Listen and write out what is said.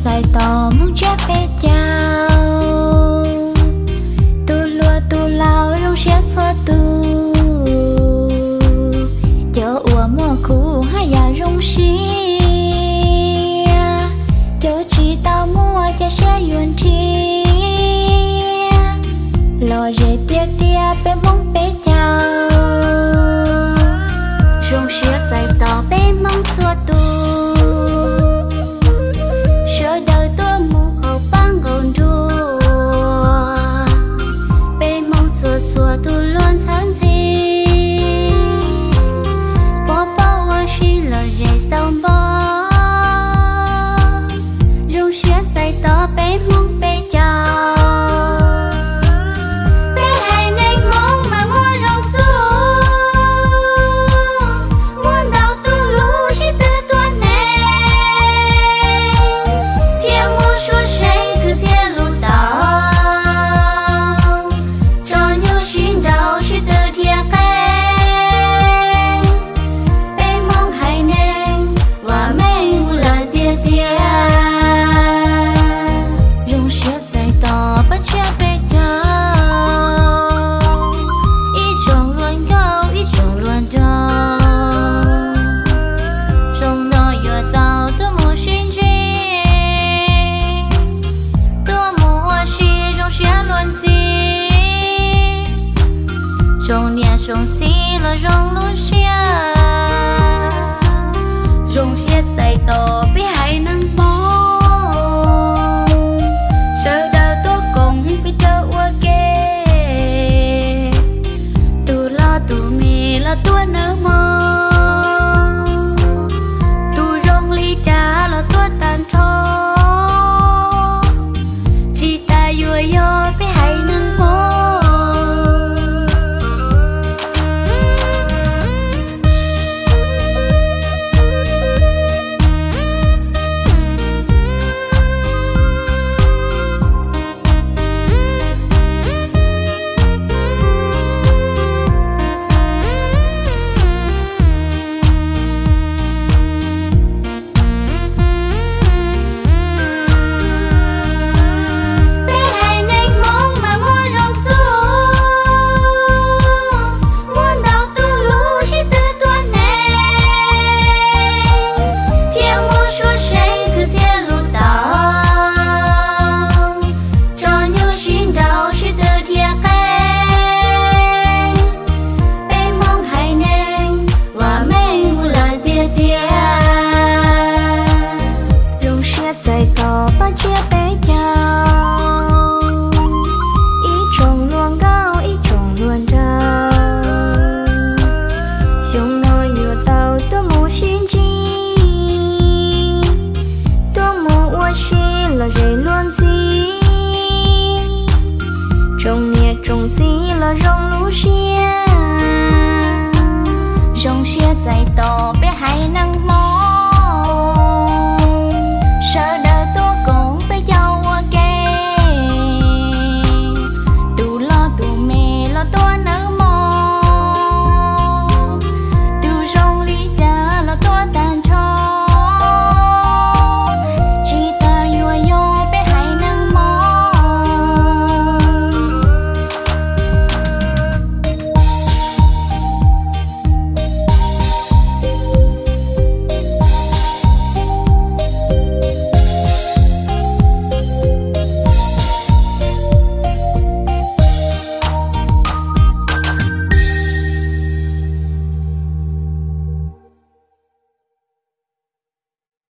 Txais tos Hmoob tsiab peb caug, tus hluas tus laus zoo siab txhua tus. Cov uas muaj khub haj yam zoo siab, cov tsis tau muaj cas siab yuav nrhiav. Lom zem tiag tiag peb Hmoob peb caug, zoo siab txais tos peb Hmoob txhua tus. Sawv daws tuaj mus qaug pab nqaus nruas, peb Hmoob txhua txhua tus luag ntxhawb ntxhi. Pov pob ua si lom zem xaus npo, zoo siab txais tos peb Hmoob peb caug. Peb haiv neeg Hmoob mas muaj zoo txuj, muaj ntau tus hlub sib tw tuab neeg, thiab muaj suab seev khwv txiaj lus tau, tso nyuj sib nraus sib tw dhia qe. Peb Hmoob haiv neeg vam meej mus lawm tiag tiag. Zoo siab txais tos pab tsiab peb caug, ib tsoom hluas nkauj ib tsoom hluas nraug. Xyoo no yuav tau tuaj mus sib ntsib, tuaj mus ua si zoo siab luag ntxhi. Tsoom niam tsoom txiv los zoo lub siab, zoo siab txais tos peb haiv neeg Hmoob. Sawv daws tuaj koom peb caug ua ke, tus hlob tus me los tuaj nawb mog, tus zoo li cas los tuaj tag nrho. Tsis tas yuav yog peb haiv neeg Hmoob. Peb haiv neeg Hmoob mas muaj zoo txuj, muaj ntau tus hlub sib tw tuab neeg, thiab muaj suab seev khwv txiaj lus tau, tso nyuj sib nraus sib tw dhia qe. Peb Hmoob haiv neeg vam meej mus lawm tiag tiag. Zoo siab txais tos pab tsiab peb caug, ib tsoom hluas nkauj ib tsoom hluas nraug. Xyoo no yuav tau tuaj mus sib ntsib, tuaj mus ua si lom zem luag ntxhi. Tsoom niam tsoom txiv los zoo lub siab, zoo siab txais tos peb haiv neeg Hmoob.